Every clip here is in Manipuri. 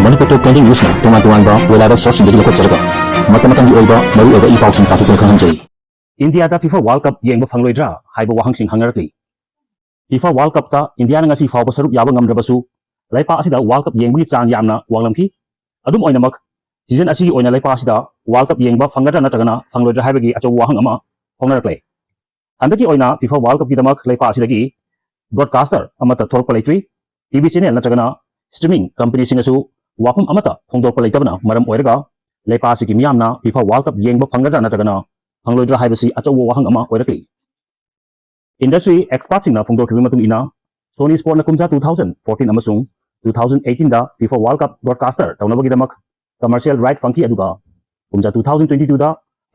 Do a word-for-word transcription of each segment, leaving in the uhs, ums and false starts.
ꯃꯅꯤꯄꯨꯔ ꯇꯣꯞ ꯇ꯭ꯋꯦꯟꯇꯤ ꯅ꯭ꯌꯨꯁꯅ ꯇꯣꯉꯥꯟ ꯇꯣꯉꯥꯟꯕ reliable sourceꯁꯤꯡꯗꯒꯤ ꯂꯧꯈꯠꯆꯔꯒ ꯃꯇꯝ ꯃꯇꯝꯒꯤ ꯑꯣꯏꯕ ꯃꯔꯨꯑꯣꯏꯕ ꯏ ꯄꯥꯎꯁꯤꯡ ꯇꯥꯊꯣꯛꯇꯨꯅ ꯈꯪꯍꯟꯖꯔꯤ꯫ ꯏꯟꯗꯤꯌꯥꯗ ꯐꯤꯐꯥ ꯋꯥꯔꯜꯗ ꯀꯞ ꯌꯦꯡꯕ ꯐꯪꯂꯣꯏꯗ꯭ꯔꯥ ꯍꯥꯏꯕ ꯋꯥꯍꯪꯁꯤꯡ ꯍꯪꯅꯔꯛꯂꯤ꯫ ꯐꯤꯐꯥ ꯋꯥꯔꯜꯗ ꯀꯞꯇ ꯏꯟꯗꯤꯌꯥꯅ ꯉꯁꯤ ꯐꯥꯎꯕ ꯁꯔꯨꯛ ꯌꯥꯕ ꯉꯝꯗ꯭ꯔꯕꯁꯨ, ꯂꯩꯄꯥꯛ ꯑꯁꯤꯗ ꯋꯥꯔꯜꯗ ꯀꯞ ꯌꯦꯡꯕꯒꯤ ꯆꯥꯡ ꯌꯥꯝꯅ ꯋꯥꯡꯂꯝꯈꯤ꯫ ꯑꯗꯨꯝ ꯑꯣꯏꯅꯃꯛ, ꯁꯤꯖꯟ ꯑꯁꯤꯒꯤ ꯑꯣꯏꯅ ꯂꯩꯄꯥꯛ ꯑꯁꯤꯗ ꯋꯥꯔꯜꯗ ꯀꯞ ꯌꯦꯡꯕ ꯐꯪꯒꯗ꯭ꯔꯥ ꯅꯠꯇ꯭ꯔꯒꯅ ꯐꯪꯂꯣꯏꯗ꯭ꯔꯥ ꯍꯥꯏꯕꯒꯤ ꯑꯆꯧꯕ ꯋꯥꯍꯪ ꯑꯃ ꯐꯥꯎꯅꯔꯛꯂꯦ꯫ ꯍꯟꯗꯛꯀꯤ ꯑꯣꯏꯅ ꯐꯤꯐꯥ ꯋꯥꯔꯜꯗ ꯀꯞꯀꯤꯗꯃꯛ ꯂꯩꯄꯥꯛ ꯑꯁꯤꯗꯒꯤ ꯕ꯭ꯔꯣꯗꯀꯥꯁꯇꯔ ꯑꯃꯠꯇ ꯊꯣꯔꯛꯄ ꯂꯩꯇ꯭ꯔꯤ꯫ ꯇꯤ ꯚꯤ ꯆꯦꯅꯦꯜ ꯅꯠꯇ꯭ꯔꯒꯅ ꯁ꯭ꯇ꯭ꯔꯤꯃꯤꯡ ꯀꯝꯄꯅꯤꯁꯤꯡꯅꯁꯨ ꯋꯥꯐꯝ ꯑꯃꯠꯇ ꯐꯣꯡꯗꯣꯛꯄ ꯂꯩꯇꯕꯅ ꯃꯔꯝ ꯑꯣꯏꯔꯒ, ꯂꯩꯄꯥꯛ ꯑꯁꯤꯒꯤ ꯃꯤꯌꯥꯝꯅ ꯐꯤꯐꯥ ꯋꯥꯔꯜꯗ ꯀꯞ ꯌꯦꯡꯕ ꯐꯪꯒꯗ꯭ꯔꯥ ꯅꯠꯇ꯭ꯔꯒꯅ ꯐꯪꯂꯣꯏꯗ꯭ꯔꯥ ꯍꯥꯏꯕꯁꯤ ꯑꯆꯧꯕ ꯋꯥꯍꯪ ꯑꯃ ꯑꯣꯏꯔꯛꯂꯤ꯫ ꯏꯟꯗꯁꯇ꯭ꯔꯤ ꯑꯦꯛꯁꯄꯥꯔꯠꯁꯤꯡꯅ ꯐꯣꯡꯗꯣꯛꯈꯤꯕꯒꯤ ꯃꯇꯨꯡ ꯏꯟꯅ, ꯁꯣꯅꯤ ꯁ꯭ꯄꯣꯔꯠꯅ ꯀꯨꯝꯖꯥ two thousand fourteen ꯑꯃꯁꯨꯡ two thousand eighteenꯗ ꯐꯤꯐꯥ ꯋꯥꯔꯜꯗ ꯀꯞ ꯕ꯭ꯔꯣꯗꯀꯥꯁꯇꯔ ꯇꯧꯅꯕꯒꯤꯗꯃꯛ ꯀꯃꯔꯁꯤꯌꯦꯜ ꯔꯥꯏꯠ ꯐꯪꯈꯤ, ꯑꯗꯨꯒ ꯀꯨꯝꯖꯥ two thousand twenty twoꯗ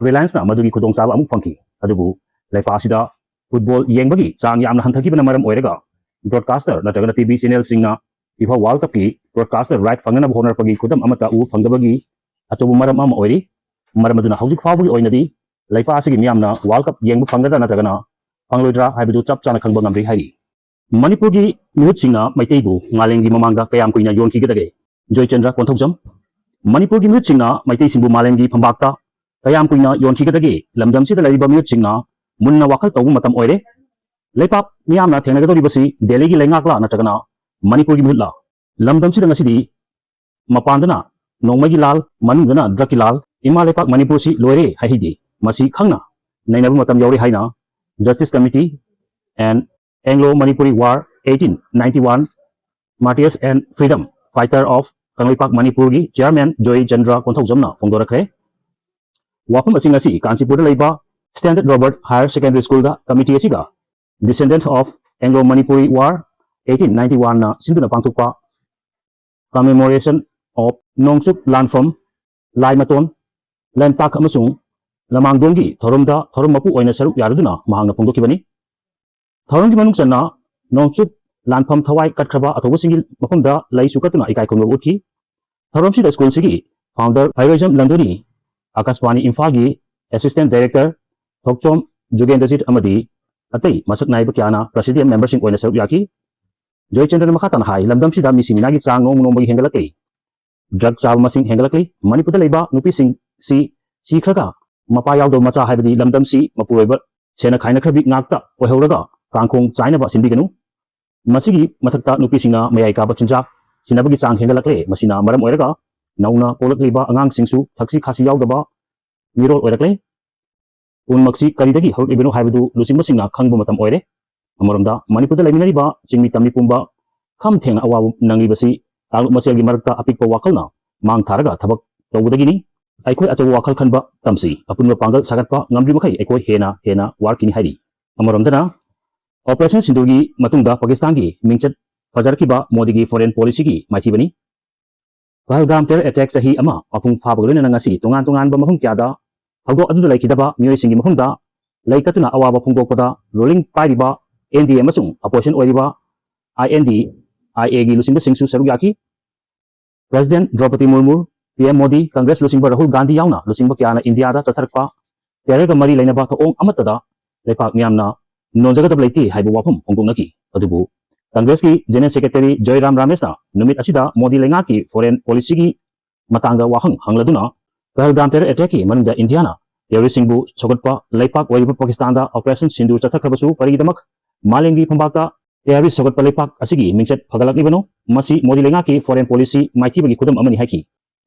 ꯔꯤꯂꯥꯌꯟꯁꯅ ꯃꯗꯨꯒꯤ ꯈꯨꯗꯣꯡꯆꯥꯕ ꯑꯃꯨꯛ ꯐꯪꯈꯤ꯫ ꯑꯗꯨꯕꯨ ꯂꯩꯄꯥꯛ ꯑꯁꯤꯗ ꯐꯨꯠꯕꯣꯜ ꯌꯦꯡꯕꯒꯤ ꯆꯥꯡ ꯌꯥꯝꯅ ꯍꯟꯊꯈꯤꯕꯅ ꯃꯔꯝ ꯑꯣꯏꯔꯒ, ꯕ꯭ꯔꯣꯗꯀꯥꯁꯇꯔ ꯅꯠꯇ꯭ꯔꯒꯅ ꯇꯤ ꯚꯤ ꯆꯦꯅꯦꯜꯁꯤꯡꯅ ꯐꯤꯐꯥ ꯋꯥꯔꯜꯗ ꯀꯞꯀꯤ ꯕ꯭ꯔꯣꯗꯀꯥꯁꯇꯔ ꯔꯥꯏꯠ ꯐꯪꯅꯅꯕ ꯍꯣꯠꯅꯔꯛꯄꯒꯤ ꯈꯨꯗꯝ ꯑꯃꯠꯇ ꯎꯕ ꯐꯪꯗꯕꯒꯤ ꯑꯆꯧꯕ ꯃꯔꯝ ꯑꯃ ꯑꯣꯏꯔꯤ꯫ ꯃꯔꯝ ꯑꯗꯨꯅ ꯍꯧꯖꯤꯛ ꯐꯥꯎꯕꯒꯤ ꯑꯣꯏꯅꯗꯤ ꯂꯩꯄꯥꯛ ꯑꯁꯤꯒꯤ ꯃꯤꯌꯥꯝꯅ ꯋꯥꯔꯜꯗ ꯀꯞ ꯌꯦꯡꯕ ꯐꯪꯒꯗ꯭ꯔꯥ ꯅꯠꯇ꯭ꯔꯒꯅ ꯐꯪꯂꯣꯏꯗ꯭ꯔꯥ ꯍꯥꯏꯕꯗꯨ ꯆꯞ ꯆꯥꯅ ꯈꯪꯕ ꯉꯝꯗ꯭ꯔꯤ ꯍꯥꯏꯔꯤ꯫ ꯃꯅꯤꯄꯨꯔꯒꯤ ꯃꯤꯍꯨꯠꯁꯤꯡꯅ ꯃꯩꯇꯩꯕꯨ ꯃꯥꯂꯦꯝꯒꯤ ꯃꯃꯥꯡꯗ ꯀꯌꯥꯝ ꯀꯨꯏꯅ ꯌꯣꯟꯈꯤꯒꯗꯒꯦ? ꯖꯣꯏꯆꯟꯗ꯭ꯔ ꯀꯣꯟꯊꯧꯖꯝ꯫ ꯃꯅꯤꯄꯨꯔꯒꯤ ꯃꯤꯍꯨꯠꯁꯤꯡꯅ ꯃꯩꯇꯩꯁꯤꯡꯕꯨ ꯃꯥꯂꯦꯝꯒꯤ ꯐꯝꯕꯥꯛꯇ ꯀꯌꯥꯝ ꯀꯨꯏꯅ ꯌꯣꯟꯈꯤꯒꯗꯒꯦ? ꯂꯝꯗꯝꯁꯤꯗ ꯂꯩꯔꯤꯕ ꯃꯤꯍꯨꯠꯁꯤꯡꯅ ꯃꯨꯟꯅ ꯋꯥꯈꯜ ꯇꯧꯕ ꯃꯇꯝ ꯑꯣꯏꯔꯦ꯫ ꯂꯩꯄꯥꯛ ꯃꯤꯌꯥꯝꯅ ꯊꯦꯡꯅꯒꯗꯧꯔꯤꯕꯁꯤ ꯗꯦꯜꯂꯤꯒꯤ ꯂꯩꯉꯥꯛꯂꯥ ꯅꯠꯇ꯭ꯔꯒꯅ ꯃꯅꯤꯄꯨꯔꯒꯤ ꯃꯤꯍꯨꯠꯂꯥ? ꯂꯝꯗꯝꯁꯤꯗ ꯉꯁꯤꯗꯤ ꯃꯄꯥꯟꯗꯅ ꯅꯣꯡꯃꯩꯒꯤ ꯂꯥꯜ, ꯃꯅꯨꯡꯗꯅ ꯗ꯭ꯔꯒꯀꯤ ꯂꯥꯜ, ꯏꯃꯥ ꯂꯩꯄꯥꯛ ꯃꯅꯤꯄꯨꯔꯁꯤ ꯂꯣꯏꯔꯦ ꯍꯥꯏꯍꯩꯗꯦ꯫ ꯃꯁꯤ ꯈꯪꯅ ꯅꯩꯅꯕ ꯃꯇꯝ ꯌꯧꯔꯦ ꯍꯥꯏꯅ Justice Committee and Anglo Manipuri War eighteen ninety one Martyrs and Freedom Fighter of Kangleipak ꯃꯅꯤꯄꯨꯔꯒꯤ ꯆꯤꯌꯥꯔꯃꯦꯟ ꯖꯣꯏ ꯆꯟꯗ꯭ꯔ ꯀꯣꯟꯊꯧꯖꯝꯅ ꯐꯣꯡꯗꯣꯔꯛꯈ꯭ꯔꯦ꯫ ꯋꯥꯐꯝ ꯑꯁꯤ ꯉꯁꯤ ꯀꯥꯟꯆꯤꯄꯨꯔꯗ ꯂꯩꯕ Standard Robert Higher Secondary Schoolꯗ committee ꯑꯁꯤꯒ Descendants of Anglo Manipuri War eighteen ninety oneꯅ ꯁꯤꯟꯗꯨꯅ ꯄꯥꯡꯊꯣꯛꯄ Commemoration of ꯅꯣꯡꯆꯨꯞ ꯂꯥꯟꯐꯝ, ꯂꯥꯏꯃꯇꯣꯟ, ꯂꯦꯝꯇꯥꯛ ꯑꯃꯁꯨꯡ ꯂꯃꯥꯡꯗꯣꯡꯒꯤ ꯊꯧꯔꯝꯗ ꯊꯧꯔꯝ ꯃꯄꯨ ꯑꯣꯏꯅ ꯁꯔꯨꯛ ꯌꯥꯔꯗꯨꯅ ꯃꯍꯥꯛꯅ ꯐꯣꯡꯗꯣꯛꯈꯤꯕꯅꯤ꯫ ꯊꯧꯔꯝꯒꯤ ꯃꯅꯨꯡ ꯆꯟꯅ ꯅꯣꯡꯆꯨꯞ ꯂꯥꯟꯐꯝ ꯊꯋꯥꯏ ꯀꯠꯈ꯭ꯔꯕ ꯑꯊꯧꯕꯁꯤꯡꯒꯤ ꯃꯐꯝꯗ ꯂꯩꯁꯨ ꯀꯠꯇꯨꯅ ꯏꯀꯥꯏ ꯈꯨꯝꯅꯕ ꯎꯠꯈꯤ꯫ ꯊꯧꯔꯝꯁꯤꯗ ꯁ꯭ꯀꯨꯜꯁꯤꯒꯤ ꯐꯥꯎꯟꯗꯔ ꯍꯩꯔꯣꯏꯖꯝ ꯂꯪꯗꯣꯅꯤ, ꯑꯀꯥꯁꯕꯥꯅꯤ ꯏꯝꯐꯥꯜꯒꯤ ꯑꯦꯁꯤꯁꯇꯦꯟ ꯗꯥꯏꯔꯦꯛꯇꯔ ꯊꯣꯛꯆꯣꯝ ꯖꯨꯒꯦꯟꯗ꯭ꯔꯖꯤꯠ ꯑꯃꯗꯤ ꯑꯇꯩ ꯃꯁꯛ ꯅꯥꯏꯕ ꯀꯌꯥꯅ ꯄ꯭ꯔꯦꯁꯤꯗꯤꯌꯝ ꯃꯦꯝꯕꯔꯁꯤꯡ ꯑꯣꯏꯅ ꯁꯔꯨꯛ ꯌꯥꯈꯤ꯫ ꯖꯣꯏꯆꯟꯗ꯭ꯔꯅ ꯃꯈꯥ ꯇꯥꯅ ꯍꯥꯏ, ꯂꯝꯗꯝꯁꯤꯗ ꯃꯤꯁꯤ ꯃꯤꯅꯥꯒꯤ ꯆꯥꯡ ꯅꯣꯡꯃ ꯅꯣꯡꯃꯒꯤ ꯍꯦꯟꯒꯠꯂꯛꯂꯤ꯫ ꯗ꯭ꯔꯒ ꯆꯥꯕ ꯃꯁꯤꯡ ꯍꯦꯟꯒꯠꯂꯛꯂꯤ꯫ ꯃꯅꯤꯄꯨꯔꯗ ꯂꯩꯕ ꯅꯨꯄꯤꯁꯤꯡꯁꯤ ꯁꯤꯈ꯭ꯔꯒ ꯃꯄꯥ ꯌꯥꯎꯗꯕ ꯃꯆꯥ ꯍꯥꯏꯕꯗꯤ ꯂꯝꯗꯝꯁꯤ ꯃꯄꯨꯔꯣꯏꯕ ꯁꯦꯟꯅ ꯈꯥꯏꯅꯈ꯭ꯔꯕꯤ ꯉꯥꯛꯇ ꯑꯣꯏꯍꯧꯔꯒ ꯀꯥꯡꯈꯣꯡ ꯆꯥꯏꯅꯕ ꯁꯤꯟꯕꯤꯒꯅꯨ꯫ ꯃꯁꯤꯒꯤ ꯃꯊꯛꯇ ꯅꯨꯄꯤꯁꯤꯡꯅ ꯃꯌꯥꯏ ꯀꯥꯕ ꯆꯤꯟꯖꯥꯛ ꯁꯤꯟꯅꯕꯒꯤ ꯆꯥꯡ ꯍꯦꯟꯒꯠꯂꯛꯂꯦ꯫ ꯃꯁꯤꯅ ꯃꯔꯝ ꯑꯣꯏꯔꯒ ꯅꯧꯅ ꯄꯣꯛꯂꯛꯂꯤꯕ ꯑꯉꯥꯡꯁꯤꯡꯁꯨ ꯊꯛꯁꯤ ꯈꯥꯁꯤ ꯌꯥꯎꯗꯕ ꯃꯤꯔꯣꯜ ꯑꯣꯏꯔꯛꯂꯦ꯫ ꯄꯨꯝꯅꯃꯛꯁꯤ ꯀꯔꯤꯗꯒꯤ ꯍꯧꯔꯛꯂꯤꯕꯅꯣ ꯍꯥꯏꯕꯗꯨ ꯂꯨꯆꯤꯡꯕꯁꯤꯡꯅ ꯈꯪꯕ ꯃꯇꯝ ꯑꯣꯏꯔꯦ꯫ ꯑꯃꯔꯣꯝꯗ ꯃꯅꯤꯄꯨꯔꯗ ꯂꯩꯃꯤꯟꯅꯔꯤꯕ ꯆꯤꯡꯃꯤ ꯇꯝꯃꯤ ꯄꯨꯝꯕ ꯈꯝ ꯊꯦꯡꯅ ꯑꯋꯥꯕ ꯅꯪꯂꯤꯕꯁꯤ ꯀꯥꯡꯂꯨꯞ ꯃꯁꯦꯜꯒꯤ ꯃꯔꯛꯇ ꯑꯄꯤꯛꯄ ꯋꯥꯈꯜꯅ ꯃꯥꯡ ꯊꯥꯔꯒ ꯊꯕꯛ ꯇꯧꯕꯗꯒꯤꯅꯤ꯫ ꯑꯩꯈꯣꯏ ꯑꯆꯧꯕ ꯋꯥꯈꯜ ꯈꯟꯕ ꯇꯝꯁꯤ꯫ ꯑꯄꯨꯟꯕ ꯄꯥꯡꯒꯜ ꯁꯥꯒꯠꯄ ꯉꯝꯗ꯭ꯔꯤ ꯃꯈꯩ ꯑꯩꯈꯣꯏ ꯍꯦꯟꯅ ꯍꯦꯟꯅ ꯋꯥꯔꯛꯈꯤꯅꯤ ꯍꯥꯏꯔꯤ꯫ ꯑꯃꯔꯣꯝꯗꯅ ꯑꯣꯄꯔꯦꯁꯟ ꯁꯤꯟꯗꯨꯔꯒꯤ ꯃꯇꯨꯡꯗ ꯄꯥꯀꯤꯁꯇꯥꯟꯒꯤ ꯃꯤꯡꯆꯠ ꯐꯖꯔꯛꯈꯤꯕ ꯃꯣꯗꯤꯒꯤ ꯐꯣꯔꯦꯟ ꯄꯣꯂꯤꯁꯤꯒꯤ ꯃꯥꯏꯊꯤꯕꯅꯤ꯫ ꯄꯍꯜꯒꯥꯝ ꯇꯦꯔꯔ ꯑꯦꯇꯦꯛ ꯆꯍꯤ ꯑꯃ ꯃꯄꯨꯡ ꯐꯥꯕꯒ ꯂꯣꯏꯅꯅ ꯉꯁꯤ ꯇꯣꯉꯥꯟ ꯇꯣꯉꯥꯟꯕ ꯃꯐꯝ ꯀꯌꯥꯗ ꯊꯧꯗꯣꯛ ꯑꯗꯨꯗ ꯂꯩꯈꯤꯗꯕ ꯃꯤꯑꯣꯏꯁꯤꯡꯒꯤ ꯃꯐꯝꯗ ꯂꯩ ꯀꯠꯇꯨꯅ ꯑꯋꯥꯕ ꯐꯣꯡꯗꯣꯛꯄꯗ ꯔꯨꯂꯤꯡ ꯄꯥꯏꯔꯤꯕ ꯑꯦꯟ ꯗꯤ ꯑꯦ ꯑꯃꯁꯨꯡ ꯑꯣꯄꯣꯖꯤꯁꯟ ꯑꯣꯏꯔꯤꯕ ꯑꯥꯏ ꯑꯦꯟ ꯗꯤ ꯑꯥꯏ ꯑꯦꯒꯤ ꯂꯨꯆꯤꯡꯕꯁꯤꯡꯁꯨ ꯁꯔꯨꯛ ꯌꯥꯈꯤ꯫ President Draupadi Murmu, P M Modi, Congress ꯂꯨꯆꯤꯡꯕ ꯔꯥꯍꯨꯜ ꯒꯥꯟꯙꯤ ꯌꯥꯎꯅ ꯂꯨꯆꯤꯡꯕ ꯀꯌꯥꯅ ꯏꯟꯗꯤꯌꯥꯗ ꯆꯠꯊꯔꯛꯄ ꯇꯦꯔꯔꯒ ꯃꯔꯤ ꯂꯩꯅꯕ ꯊꯧꯑꯣꯡ ꯑꯃꯠꯇꯗ ꯂꯩꯄꯥꯛ ꯃꯤꯌꯥꯝꯅ ꯅꯣꯟꯖꯒꯗꯕ ꯂꯩꯇꯦ ꯍꯥꯏꯕ ꯋꯥꯐꯝ ꯐꯣꯡꯗꯣꯛꯅꯈꯤ꯫ ꯑꯗꯨꯕꯨ ꯀꯪꯒ꯭ꯔꯦꯁꯀꯤ ꯖꯦꯅꯔꯦꯜ ꯁꯦꯀ꯭ꯔꯦꯇꯔꯤ ꯖꯣꯏꯔꯥꯝ ꯔꯥꯃꯦꯁꯅ ꯅꯨꯃꯤꯠ ꯑꯁꯤꯗ ꯃꯣꯗꯤ ꯂꯩꯉꯥꯛꯀꯤ ꯐꯣꯔꯦꯟ ꯄꯣꯂꯤꯁꯤꯒꯤ ꯃꯇꯥꯡꯗ ꯋꯥꯍꯪ ꯍꯪꯂꯗꯨꯅ ꯄꯍꯜꯒꯥꯝ ꯇꯦꯔꯔ ꯑꯦꯇꯦꯛꯀꯤ ꯃꯅꯨꯡꯗ ꯏꯟꯗꯤꯌꯥꯅ ꯇꯦꯔꯣꯔꯤꯁꯁꯤꯡꯕꯨ ꯁꯧꯒꯠꯄ ꯂꯩꯄꯥꯛ ꯑꯣꯏꯔꯤꯕ ꯄꯥꯀꯤꯁꯇꯥꯟꯗ ꯑꯣꯄꯔꯦꯁꯟ ꯁꯤꯟꯗꯨꯔ ꯆꯠꯊꯈ꯭ꯔꯕꯁꯨ ꯀꯔꯤꯒꯤꯗꯃꯛ ꯃꯥꯂꯦꯝꯒꯤ ꯐꯝꯄꯥꯛꯇ ꯇꯦꯔꯣꯔꯤꯁ ꯁꯧꯒꯠꯄ ꯂꯩꯄꯥꯛ ꯑꯁꯤꯒꯤ ꯃꯤꯡꯆꯠ ꯐꯒꯠꯂꯛꯂꯤꯕꯅꯣ? ꯃꯁꯤ ꯃꯣꯗꯤ ꯂꯩꯉꯥꯛꯀꯤ ꯐꯣꯔꯦꯟ ꯄꯣꯂꯤꯁꯤ ꯃꯥꯏꯊꯤꯕꯒꯤ ꯈꯨꯗꯝ ꯑꯃꯅꯤ ꯍꯥꯏꯈꯤ꯫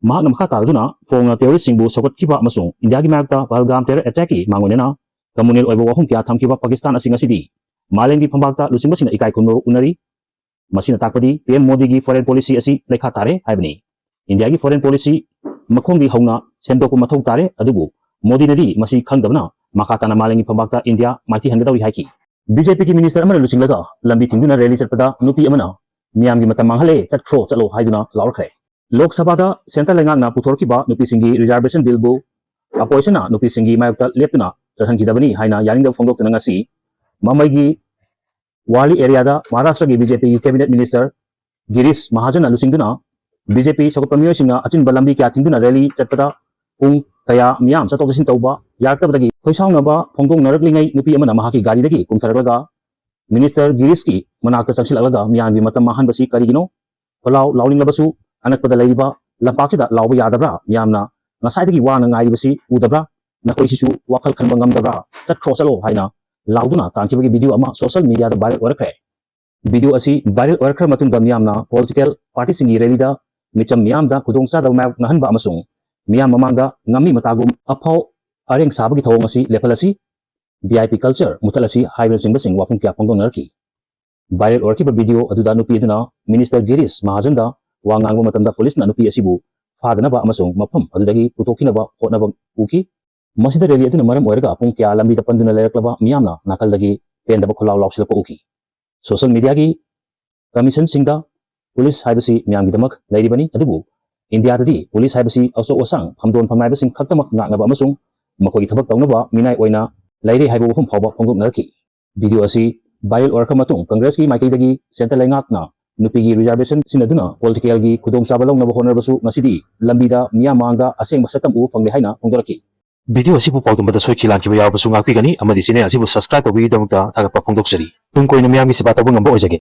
ꯃꯍꯥꯛꯅ ꯃꯈꯥ ꯇꯥꯔꯗꯨꯅ ꯐꯣꯡꯅ ꯇꯦꯔꯣꯔꯤꯁꯁꯤꯡꯕꯨ ꯁꯧꯒꯠꯈꯤꯕ ꯑꯃꯁꯨꯡ ꯏꯟꯗꯤꯌꯥꯒꯤ ꯃꯥꯌꯣꯛꯇ ꯄꯍꯜꯒꯥꯝ ꯇꯦꯔꯣꯔ ꯑꯦꯇꯦꯛꯀꯤ ꯃꯥꯡꯑꯣꯏꯅꯅ ꯀꯝꯃꯨꯅꯦꯜ ꯑꯣꯏꯕ ꯋꯥꯐꯝ ꯀꯌꯥ ꯊꯝꯈꯤꯕ ꯄꯥꯀꯤꯁꯇꯥꯟ ꯑꯁꯤ ꯉꯁꯤꯗꯤ ꯃꯥꯂꯦꯝꯒꯤ ꯐꯝꯄꯥꯛꯇ ꯂꯨꯆꯤꯡꯕꯁꯤꯡꯅ ꯏꯀꯥꯏ ꯈꯨꯝꯅꯕ ꯎꯠꯅꯔꯤ꯫ ꯃꯁꯤꯅ ꯇꯥꯛꯄꯗꯤ ꯄꯤ ꯑꯦꯝ ꯃꯣꯗꯤꯒꯤ ꯐꯣꯔꯦꯟ ꯄꯣꯂꯤꯁꯤ ꯑꯁꯤ ꯂꯩꯈꯥ ꯇꯥꯔꯦ ꯍꯥꯏꯕꯅꯤ꯫ ꯏꯟꯗꯤꯌꯥꯒꯤ ꯐꯣꯔꯦꯟ ꯄꯣꯂꯤꯁꯤ ꯃꯈꯣꯡꯗꯒꯤ ꯍꯧꯅ ꯁꯦꯝꯗꯣꯛꯄ ꯃꯊꯧ ꯇꯥꯔꯦ, ꯑꯗꯨꯕꯨ ꯃꯣꯗꯤꯅꯗꯤ ꯃꯁꯤ ꯈꯪꯗꯕꯅ ꯃꯈꯥ ꯇꯥꯅ ꯃꯥꯂꯦꯝꯒꯤ ꯐꯝꯄꯥꯛꯇ ꯏꯟꯗꯤꯌꯥ ꯃꯥꯏꯊꯤꯍꯟꯒꯗꯧꯔꯤ ꯍꯥꯏꯈꯤ꯫ ꯕꯤ ꯖꯦ ꯄꯤꯒꯤ ꯃꯤꯅꯤꯁꯇꯔ ꯑꯃꯅ ꯂꯨꯆꯤꯡꯂꯒ ꯂꯝꯕꯤ ꯊꯤꯡꯗꯨꯅ ꯔꯦꯂꯤ ꯆꯠꯄꯗ ꯅꯨꯄꯤ ꯑꯃꯅ "ꯃꯤꯌꯥꯝꯒꯤ ꯃꯇꯝ ꯃꯥꯡꯍꯜꯂꯦ, ꯆꯠꯈ꯭ꯔꯣ, ꯆꯠꯂꯣ" ꯍꯥꯏꯗꯨꯅ ꯂꯥꯎꯔꯛꯈ꯭ꯔꯦ꯫ ꯂꯣꯛ ꯁꯚꯥꯗ ꯁꯦꯟꯇꯔ ꯂꯩꯉꯥꯛꯅ ꯄꯨꯊꯣꯔꯛꯈꯤꯕ ꯅꯨꯄꯤꯁꯤꯡꯒꯤ ꯔꯤꯖꯥꯔꯕꯦꯁꯟ ꯕꯤꯜꯕꯨ ꯑꯣꯄꯣꯖꯤꯁꯟꯅ ꯅꯨꯄꯤꯁꯤꯡꯒꯤ ꯃꯥꯌꯣꯛꯇ ꯂꯦꯞꯇꯨꯅ ꯆꯠꯍꯟꯈꯤꯗꯕꯅꯤ ꯍꯥꯏꯅ ꯌꯥꯅꯤꯡꯗꯕ ꯐꯣꯡꯗꯣꯛꯇꯨꯅ ꯉꯁꯤ ꯃꯃꯩꯒꯤ ꯋꯥꯔꯂꯤ ꯑꯦꯔꯤꯌꯥꯗ ꯃꯍꯥꯔꯥꯁꯇ꯭ꯔꯒꯤ ꯕꯤ ꯖꯦ ꯄꯤꯒꯤ ꯀꯦꯕꯤꯅꯦꯠ ꯃꯤꯅꯤꯁꯇꯔ ꯒꯤꯔꯤꯁ ꯃꯍꯥꯖꯟꯅ ꯂꯨꯆꯤꯡꯗꯨꯅ ꯕꯤ ꯖꯦ ꯄꯤ ꯁꯧꯒꯠꯄ ꯃꯤꯑꯣꯏꯁꯤꯡꯅ ꯑꯆꯤꯟꯕ ꯂꯝꯕꯤ ꯀꯌꯥ ꯊꯤꯡꯗꯨꯅ ꯔꯦꯂꯤ ꯆꯠꯄꯗ ꯄꯨꯡ ꯀꯌꯥ ꯃꯤꯌꯥꯝ ꯆꯠꯊꯣꯛ ꯆꯠꯁꯤꯟ ꯇꯧꯕ ꯌꯥꯔꯛꯇꯕꯗꯒꯤ ꯈꯣꯏꯁꯥꯎꯅꯕ ꯐꯣꯡꯗꯣꯛꯅꯔꯛꯂꯤꯉꯩ ꯅꯨꯄꯤ ꯑꯃꯅ ꯃꯍꯥꯛꯀꯤ ꯒꯥꯔꯤꯗꯒꯤ ꯀꯨꯝꯊꯔꯛꯂꯒ ꯃꯤꯅꯤꯁꯇꯔ ꯒꯤꯔꯤꯁꯀꯤ ꯃꯅꯥꯛꯇ ꯆꯪꯁꯤꯜꯂꯛꯂꯒ ꯃꯤꯌꯥꯝꯒꯤ ꯃꯇꯝ ꯃꯥꯡꯍꯟꯕꯁꯤ ꯀꯔꯤꯒꯤꯅꯣ? ꯈꯣꯜꯂꯥꯎ ꯂꯥꯎꯅꯤꯡꯂꯕꯁꯨ ꯑꯅꯛꯄꯗ ꯂꯩꯔꯤꯕ ꯂꯝꯄꯥꯛꯁꯤꯗ ꯂꯥꯎꯕ ꯌꯥꯗꯕ꯭ꯔꯥ? ꯃꯤꯌꯥꯝꯅ ꯉꯁꯥꯏꯗꯒꯤ ꯋꯥꯅ ꯉꯥꯏꯔꯤꯕꯁꯤ ꯎꯗꯕ꯭ꯔꯥ? ꯅꯈꯣꯏꯁꯤꯁꯨ ꯋꯥꯈꯜ ꯈꯟꯕ ꯉꯝꯗꯕ꯭ꯔꯥ? ꯆꯠꯈ꯭ꯔꯣ ꯆꯠꯂꯣ ꯍꯥꯏꯅ ꯂꯥꯎꯗꯨꯅ ꯇꯥꯟꯈꯤꯕꯒꯤ ꯚꯤꯗꯤꯑꯣ ꯑꯃ ꯁꯣꯁꯤꯌꯦꯜ ꯃꯤꯗꯤꯌꯥꯗ ꯚꯥꯏꯔꯦꯜ ꯑꯣꯏꯔꯛꯈ꯭ꯔꯦ꯫ ꯚꯤꯗꯤꯑꯣ ꯑꯁꯤ ꯚꯥꯏꯔꯦꯜ ꯑꯣꯏꯔꯛꯈ꯭ꯔ ꯃꯇꯨꯡꯗ ꯃꯤꯌꯥꯝꯅ ꯄꯣꯂꯤꯇꯤꯀꯦꯜ ꯄꯥꯔꯇꯤꯁꯤꯡꯒꯤ ꯔꯦꯂꯤꯗ ꯃꯤꯆꯝ ꯃꯤꯌꯥꯝꯗ ꯈꯨꯗꯣꯡꯆꯥꯗꯕ ꯃꯥꯌꯣꯛꯅꯍꯟꯕ ꯑꯃꯁꯨꯡ ꯃꯤꯌꯥꯝ ꯃꯃꯥꯡꯗ ꯉꯥꯃꯤ ꯃꯇꯥꯒꯨꯝ ꯑꯐꯥꯎ ꯑꯔꯦꯡ ꯁꯥꯕꯒꯤ ꯊꯧꯑꯣꯡ ꯑꯁꯤ ꯂꯦꯞꯍꯜꯂꯁꯤ, ꯚꯤ ꯑꯥꯏ ꯄꯤ ꯀꯜꯆꯔ ꯃꯨꯊꯠꯂꯁꯤ ꯍꯥꯏꯕꯅꯆꯤꯡꯕꯁꯤꯡ ꯋꯥꯐꯝ ꯀꯌꯥ ꯐꯣꯡꯗꯣꯛꯅꯔꯛꯈꯤ꯫ ꯚꯥꯏꯔꯦꯜ ꯑꯣꯏꯔꯛꯈꯤꯕ ꯚꯤꯗꯤꯑꯣ ꯑꯗꯨꯗ ꯅꯨꯄꯤ ꯑꯗꯨꯅ ꯃꯤꯅꯤꯁꯇꯔ ꯒꯤꯔꯤꯁ ꯃꯍꯥꯖꯟꯗ ꯋꯥ ꯉꯥꯡꯕ ꯃꯇꯝꯗ ꯄꯨꯂꯤꯁꯅ ꯅꯨꯄꯤ ꯑꯁꯤꯕꯨ ꯐꯥꯗꯅꯕ ꯑꯃꯁꯨꯡ ꯃꯐꯝ ꯑꯗꯨꯗꯒꯤ ꯄꯨꯊꯣꯛꯈꯤꯅꯕ ꯍꯣꯠꯅꯕ ꯎꯈꯤ꯫ ꯃꯁꯤꯗ ꯔꯦꯂꯤ ꯑꯗꯨꯅ ꯃꯔꯝ ꯑꯣꯏꯔꯒ ꯄꯨꯡ ꯀꯌꯥ ꯂꯝꯕꯤꯗ ꯄꯟꯗꯨꯅ ꯂꯩꯔꯛꯂꯕ ꯃꯤꯌꯥꯝꯅ ꯅꯥꯀꯜꯗꯒꯤ ꯄꯦꯟꯗꯕ ꯈꯨꯜꯂꯥꯎ ꯂꯥꯎꯁꯤꯜꯂꯛꯄ ꯎꯈꯤ꯫ ꯁꯣꯁꯤꯌꯦꯜ ꯃꯤꯗꯤꯌꯥꯒꯤ ꯀꯃꯤꯁꯟꯁꯤꯡꯗ ꯄꯨꯂꯤꯁ ꯍꯥꯏꯕꯁꯤ ꯃꯤꯌꯥꯝꯒꯤꯗꯃꯛ ꯂꯩꯔꯤꯕꯅꯤ, ꯑꯗꯨꯕꯨ ꯏꯟꯗꯤꯌꯥꯗꯗꯤ ꯄꯨꯂꯤꯁ ꯍꯥꯏꯕꯁꯤ ꯑꯆꯧ ꯑꯁꯥꯡ, ꯐꯝꯗꯣꯟ ꯐꯝꯅꯥꯏꯕꯁꯤꯡ ꯈꯛꯇꯃꯛ ꯉꯥꯛꯅꯕ ꯑꯃꯁꯨꯡ ꯃꯈꯣꯏꯒꯤ ꯊꯕꯛ ꯇꯧꯅꯕ ꯃꯤꯅꯥꯏ ꯑꯣꯏꯅ ꯂꯩꯔꯦ ꯍꯥꯏꯕ ꯋꯥꯐꯝ ꯐꯥꯎꯕ ꯐꯣꯡꯗꯣꯛꯅꯔꯛꯈꯤ꯫ ꯚꯤꯗꯤꯑꯣ ꯑꯁꯤ ꯚꯥꯏꯔꯦꯜ ꯑꯣꯏꯔꯛꯈ ꯃꯇꯨꯡ ꯀꯪꯒ꯭ꯔꯦꯁꯀꯤ ꯃꯥꯏꯀꯩꯗꯒꯤ ꯁꯦꯟꯇꯔ ꯂꯩꯉꯥꯛꯅ ꯅꯨꯄꯤꯒꯤ ꯔꯤꯖꯥꯔꯕꯦꯁꯟ ꯁꯤꯖꯤꯟꯅꯗꯨꯅ ꯄꯣꯂꯤꯇꯤꯀꯦꯜꯒꯤ ꯈꯨꯗꯣꯡꯆꯥꯕ ꯂꯧꯅꯕ ꯍꯣꯠꯅꯔꯕꯁꯨ ꯉꯁꯤꯗꯤ ꯂꯝꯕꯤꯗ ꯃꯤꯌꯥꯝ ꯃꯥꯡꯗ ꯑꯁꯦꯡꯕ ꯁꯛꯇꯝ ꯎꯕ ꯐꯪꯂꯦ ꯍꯥꯏꯅ ꯐꯣꯡꯗꯣꯔꯛꯈꯤ꯫ ꯚꯤꯗꯤꯑꯣ ꯑꯁꯤꯕꯨ ꯄꯥꯎꯗꯝꯕꯗ ꯁꯣꯏꯈꯤ ꯂꯥꯟꯈꯤꯕ ꯌꯥꯎꯔꯕꯁꯨ ꯉꯥꯛꯄꯤꯒꯅꯤ ꯑꯃꯗꯤ ꯆꯦꯅꯦꯜ ꯑꯁꯤꯕꯨ ꯁꯕꯁꯀ꯭ꯔꯥꯏꯕ ꯇꯧꯕꯤꯕꯒꯤꯗꯃꯛꯇ ꯊꯥꯒꯠꯄ ꯐꯣꯡꯗꯣꯛꯆꯔꯤ꯫ ꯇꯨꯡ ꯀꯣꯏꯅ ꯃꯤꯌꯥꯝꯒꯤ ꯁꯦꯕꯥ ꯇꯧꯕ ꯉꯝꯕ ꯑꯣꯏꯖꯒꯦ꯫